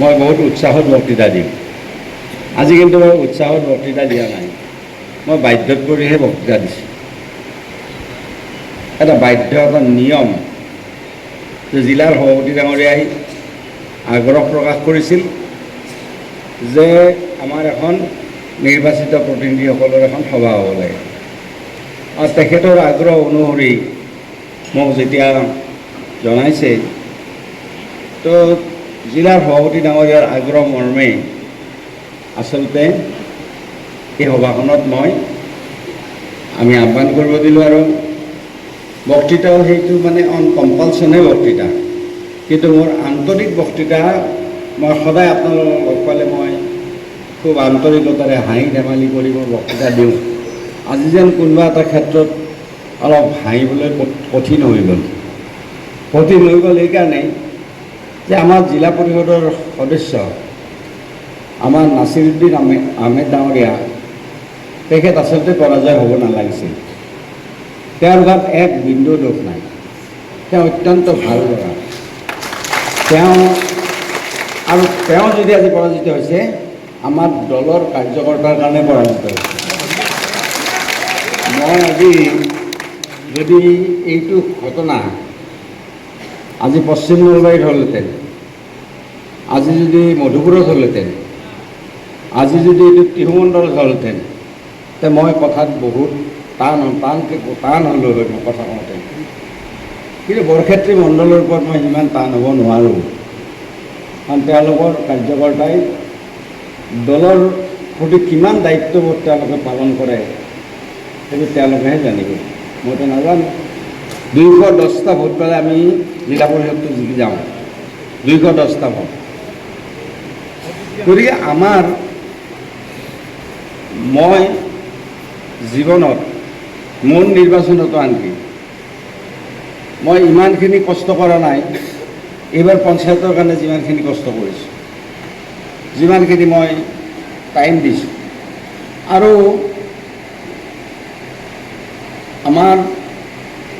মই বহুত উৎসাহত বক্তৃতা দিওঁ। আজি কিন্তু মই উৎসাহত বক্তৃতা দিয়া নাই, মই বাধ্যত পৰিহে বক্তৃতা দিছোঁ। এটা বাধ্য, এটা নিয়ম যে জিলাৰ সভাপতি ডাঙৰীয়াই আগ্ৰহ প্ৰকাশ কৰিছিল যে আমাৰ এখন নিৰ্বাচিত প্ৰতিনিধিসকলৰ এখন সভা হ'ব লাগে। আৰু তেখেতৰ আগ্ৰহ অনুসৰি মোক যেতিয়া জনাইছে, তো জিলাৰ সভাপতি ডাঙৰীয়াৰ আগ্ৰহ মৰ্মে আচলতে এই সভাখনত আমি আহ্বান কৰিব দিলোঁ। আৰু বক্তৃতাও সেইটো মানে অন কম্পালচনে বক্তৃতা, কিন্তু মোৰ আন্তৰিক বক্তৃতা। মই সদায় আপোনালোকক লগ পালে মই খুব আন্তৰিকতাৰে হাঁহি ধেমালি কৰি মই বক্তৃতা দিওঁ। আজি যেন কোনোবা এটা ক্ষেত্ৰত অলপ হাঁহিবলৈ কঠিন হৈ গ'ল। কঠিন হৈ গ'ল এইকাৰণেই যে আমাৰ জিলা পৰিষদৰ সদস্য আমাৰ নাছিৰুদ্দিন আহমেদ ডাঙৰীয়া, তেখেত আচলতে পৰাজয় হ'ব নালাগিছিল। তেওঁৰ গাত এক বিন্দু দোষ নাই। তেওঁ অত্যন্ত ভাল ল'ৰা তেওঁ। আৰু তেওঁ যদি আজি পৰাজিত হৈছে, আমাৰ দলৰ কাৰ্যকৰ্তাৰ কাৰণে পৰাজিত হৈছে। মই আজি যদি এইটো ঘটনা আজি পশ্চিম নলবাৰীত হ'লহেঁতেন, আজি যদি মধুপুৰত হ'লহেঁতেন, আজি যদি এইটো টিহুমণ্ডলত হ'লহেঁতেন, তে মই কথাত বহুত টান টানকৈ টান হ'লোঁ হয় মই কথা কওঁতে। কিন্তু বৰক্ষেত্ৰী মণ্ডলৰ ওপৰত মই সিমান টান হ'ব নোৱাৰোঁ, কাৰণ তেওঁলোকৰ কাৰ্যকৰ্তাই দলৰ প্ৰতি কিমান দায়িত্ববোধ তেওঁলোকে পালন কৰে, সেইটো তেওঁলোকেহে জানিব, মইতো নাজানো। 210টা ভোট পালে আমি জিলা পৰিষদটো জিকি যাওঁ, 210টা ভোট। গতিকে মই জীৱনত মোৰ নিৰ্বাচনতো আনকি মই ইমানখিনি কষ্ট কৰা নাই, এইবাৰ পঞ্চায়তৰ কাৰণে যিমানখিনি কষ্ট কৰিছোঁ, যিমানখিনি মই টাইম দিছোঁ। আৰু আমাৰ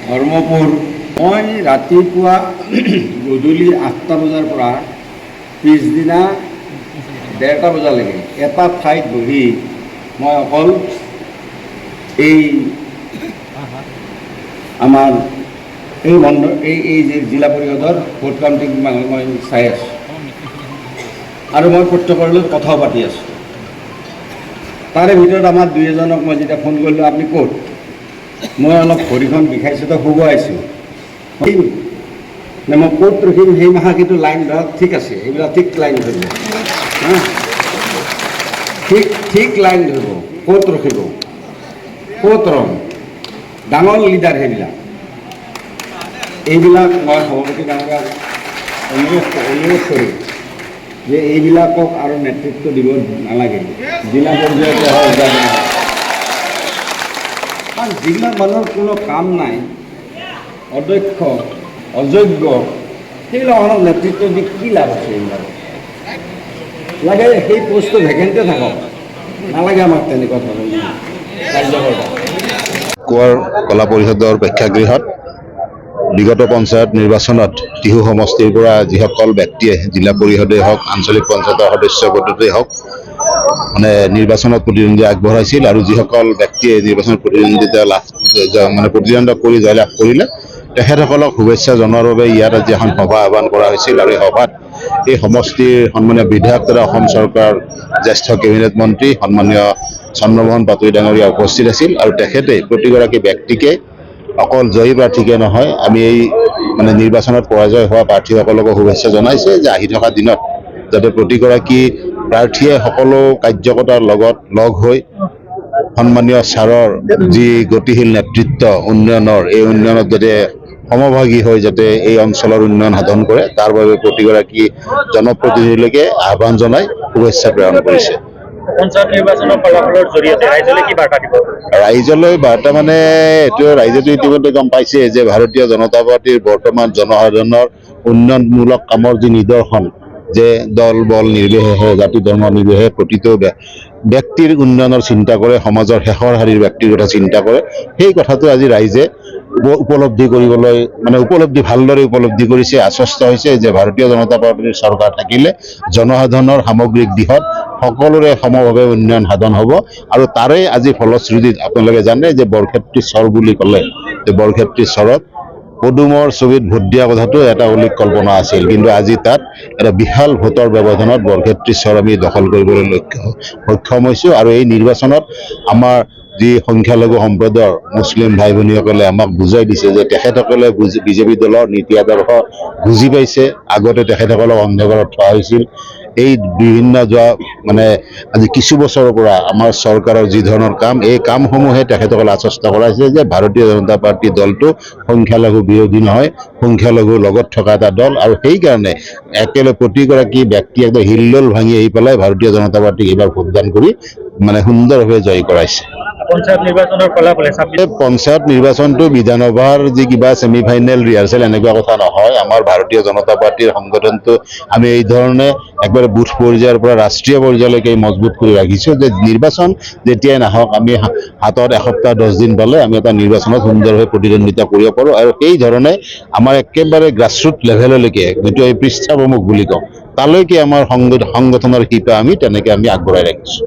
ধৰ্মপুৰ, মই ৰাতিপুৱা গধূলি 8টা বজাৰ পৰা পিছদিনা 1:30 বজালৈকে এটা ঠাইত বহি মই অকল এই আমাৰ এই মণ্ডল, এই এই যে জিলা পৰিষদৰ ভোট কাউণ্টিং মানে মই চাই আছোঁ আৰু মই প্ৰত্যেকৰ লগত কথাও পাতি আছোঁ। তাৰে ভিতৰত আমাৰ দুই এজনক মই যেতিয়া ফোন কৰিলোঁ, "আপুনি ক'ত?" "মই অলপ ভৰিখন বিষাইছে তো শুব আহিছোঁ।" নে মই ক'ত ৰখিম? সেই মাহা কিন্তু লাইন ধৰক ঠিক আছে, এইবিলাক ঠিক লাইন ধৰিব, হা, ঠিক ঠিক লাইন ধৰিব, ক'ত ৰখিব, ক'ত ৰম। ডাঙৰ লিডাৰ সেইবিলাক। এইবিলাক মই সভাপতি ডাঙৰীয়াক অনুৰোধ অনুৰোধ কৰিম যে এইবিলাকক আৰু নেতৃত্ব দিব নালাগে, জিলা পৰ্যায়তে হওক বা নহওক। কাৰণ যিবিলাক মানুহৰ কোনো কাম নাই, অদক্ষ, অযোগ্য, সেইবিলাক মানুহক নেতৃত্ব দি কি লাভ আছে? এইবিলাকক লাগে সেই পষ্টটো ভেকেণ্টে থাকক, নালাগে আমাক তেনেকুৱা ধৰণৰ কাৰ্যকৰ্তা। কোৱাৰ কলা পৰিষদৰ প্ৰেক্ষাগৃহত বিগত পঞ্চায়ত নিৰ্বাচনত টিহু সমষ্টিৰ পৰা যিসকল ব্যক্তিয়ে জিলা পৰিষদেই হওক, আঞ্চলিক পঞ্চায়তৰ সদস্য পদতেই হওক, মানে নিৰ্বাচনত প্ৰতিদ্বন্দ্বিতা আগবঢ়াইছিল আৰু যিসকল ব্যক্তিয়ে নিৰ্বাচনত প্ৰতিদ্বন্দ্বিতা লাভ, মানে প্ৰতিদ্বন্দ্বিতা কৰি জয়লাভ কৰিলে, তেখেতসকলক শুভেচ্ছা জনোৱাৰ বাবে ইয়াত আজি এখন সভা আহ্বান কৰা হৈছিল। আৰু এই সভাত এই সমষ্টিৰ সন্মানীয় বিধায়ক তথা অসম চৰকাৰৰ জ্যেষ্ঠ কেবিনেট মন্ত্ৰী সন্মানীয় চন্দ্ৰমোহন পাটোৱাৰী ডাঙৰীয়া উপস্থিত আছিল। আৰু তেখেতে প্ৰতিগৰাকী ব্যক্তিকে, অকল জয়ী প্ৰাৰ্থীকে নহয়, আমি এই মানে নিৰ্বাচনত পৰাজয় হোৱা প্ৰাৰ্থীসকলকো শুভেচ্ছা জনাইছে যে আহি থকা দিনত যাতে প্ৰতিগৰাকী প্ৰাৰ্থীয়ে সকলো কাৰ্যকৰ্তাৰ লগত লগ হৈ সন্মানীয় ছাৰৰ যি গতিশীল নেতৃত্ব উন্নয়নৰ, এই উন্নয়নত যাতে সমভাগী হৈ যাতে এই অঞ্চলৰ উন্নয়ন সাধন কৰে, তাৰ বাবে প্ৰতিগৰাকী জনপ্ৰতিনিধিলৈকে আহ্বান জনাই শুভেচ্ছা প্ৰেৰণ কৰিছে। পঞ্চায়ত নিৰ্বাচনৰ ফলাফলৰ জৰিয়তে ৰাইজলৈ কি বাৰ্তা দিব? ৰাইজলৈ বাৰ্তা মানে এইটো, ৰাইজেতো ইতিমধ্যে গম পাইছে যে ভাৰতীয় জনতা পাৰ্টীৰ বৰ্তমান জনসাধাৰণৰ উন্নয়নমূলক কামৰ যি নিদৰ্শন, যে দল বল নিৰ্বিশেষে, জাতি ধৰ্ম নিৰ্বিশেষে প্ৰতিটো ব্যক্তিৰ উন্নয়নৰ চিন্তা কৰে, সমাজৰ শেষৰ শাৰীৰ ব্যক্তিৰ কথা চিন্তা কৰে, সেই কথাটো আজি ৰাইজে উপলব্ধি কৰিবলৈ, মানে উপলব্ধি ভালদৰে উপলব্ধি কৰিছে, আশ্বস্ত হৈছে যে ভাৰতীয় জনতা পাৰ্টীৰ চৰকাৰ থাকিলে জনসাধাৰণৰ সামগ্ৰিক দিশত সকলোৰে সমভাৱে উন্নয়ন সাধন হ'ব। আৰু তাৰে আজি ফলশ্ৰুতিত আপোনালোকে জানে যে বৰক্ষেত্ৰী চৰ বুলি ক'লে যে বৰক্ষেত্ৰী চৰত পদুমৰ ছবিত ভোট দিয়া কথাটো এটা অলীক কল্পনা আছিল, কিন্তু আজি তাত এটা বিশাল ভোটৰ ব্যৱধানত বৰক্ষেত্ৰী চৰ আমি দখল কৰিবলৈ সক্ষম হৈছোঁ। আৰু এই নিৰ্বাচনত আমাৰ যি সংখ্যালঘু সম্প্ৰদায়ৰ মুছলিম ভাই ভনীসকলে আমাক বুজাই দিছে যে তেখেতসকলে বিজেপি দলৰ নীতি আদৰ্শ বুজি পাইছে। আগতে তেখেতসকলক অন্ধকাৰত থোৱা হৈছিল। এই বিভিন্ন যোৱা মানে আজি কিছু বছৰৰ পৰা আমাৰ চৰকাৰৰ যি ধৰণৰ কাম, এই কামসমূহে তেখেতসকলে আশ্বস্ত কৰাইছে যে ভাৰতীয় জনতা পাৰ্টী দলটো সংখ্যালঘু বিৰোধী নহয়, সংখ্যালঘুৰ লগত থকা এটা দল। আৰু সেইকাৰণে একেলগে প্ৰতিগৰাকী ব্যক্তি একদম হিল্লোল ভাঙি আহি পেলাই ভাৰতীয় জনতা পাৰ্টীক এইবাৰ ভোটদান কৰি মানে সুন্দৰভাৱে জয় কৰাইছে। পঞ্চায়ত নিৰ্বাচনৰ ফলাফলে 26 এই পঞ্চায়ত নিৰ্বাচনটো বিধানসভাৰ যি কিবা ছেমি ফাইনেল ৰিহাৰ্চেল এনেকুৱা কথা নহয়। আমাৰ ভাৰতীয় জনতা পাৰ্টীৰ সংগঠনটো আমি এই ধৰণে একবাৰে বুথ পৰ্যায়ৰ পৰা ৰাষ্ট্ৰীয় পৰ্যায়লৈকে মজবুত কৰি ৰাখিছোঁ যে নিৰ্বাচন যেতিয়াই নাহক, আমি হাতত এসপ্তাহ 10 দিন পালে আমি এটা নিৰ্বাচনত সুন্দৰভাৱে প্ৰতিদ্বন্দ্বিতা কৰিব পাৰোঁ। আৰু সেই ধৰণে আমাৰ একেবাৰে গ্ৰাছৰুট লেভেললৈকে, যিটো এই পৃষ্ঠা প্ৰমুখ বুলি কওঁ, তালৈকে আমাৰ সংগঠনৰ শিপা আমি তেনেকে আমি আগবঢ়াই ৰাখিছোঁ।